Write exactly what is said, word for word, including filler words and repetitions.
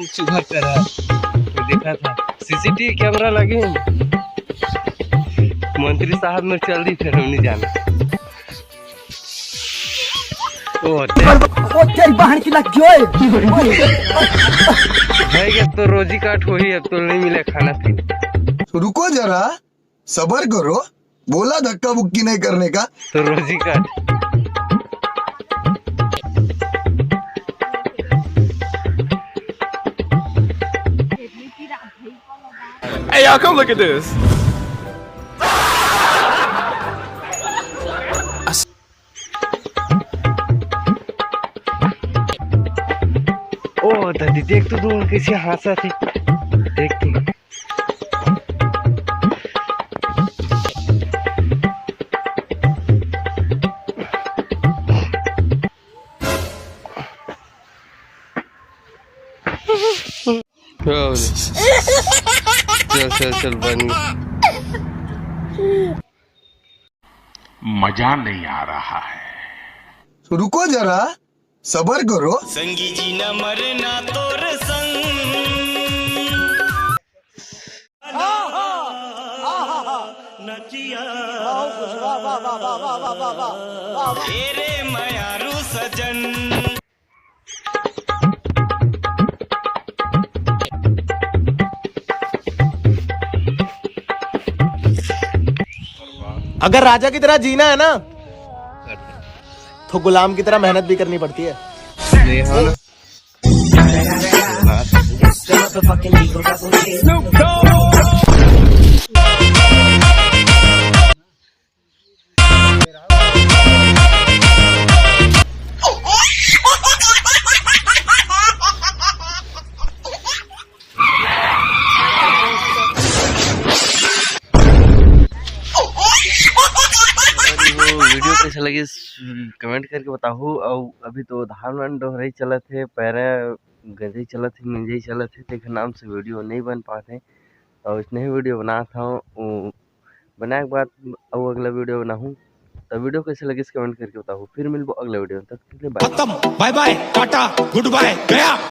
सुबह करा तो देखा था सीसीटीवी कैमरा लगे हे। मंत्री साहब मेर चल दी, फिर हम नहीं जाना। ओ, ते- ओ, तेरी बहन की लग गई। है क्या, तो रोजी काट होही, अब तो नहीं मिले खाना पीना। रुको जरा, सबर करो, बोला धक्का बुक्की नहीं करने का। तो रोजी काट। Hey, y'all, come look at this. ओ दादी, देख तो तुम कैसे हाँसथे, देख तो। चल, चल, चल, बन। मजा नहीं आ रहा है। रुको जरा, सबर करो। संगी जी न मरना तोर संग। नचिया। तेरे मयारू सजन। अगर राजा की तरह जीना है ना, तो गुलाम की तरह मेहनत भी करनी पड़ती है। अगर वो वीडियो कैसा लगिस, कमेंट करके बताहू। अउ अभी तो धान वान डोहरई चलत हे, पैरा गंजई चलत हे, मिंजई चलत हे, तेखर नाम से वीडियो नहीं बन पात हे। अउ इसने ही वीडियो बनात हव, उ बनाए के बाद अउ अगला वीडियो बनाहू। तो वीडियो कैसे लगिस, कमेंट करके बताहू। फिर मिलबो अगला वीडियो में, तब तक के लिए बाय। खत्म, बाय बाय, टाटा, गुड बाय, गया।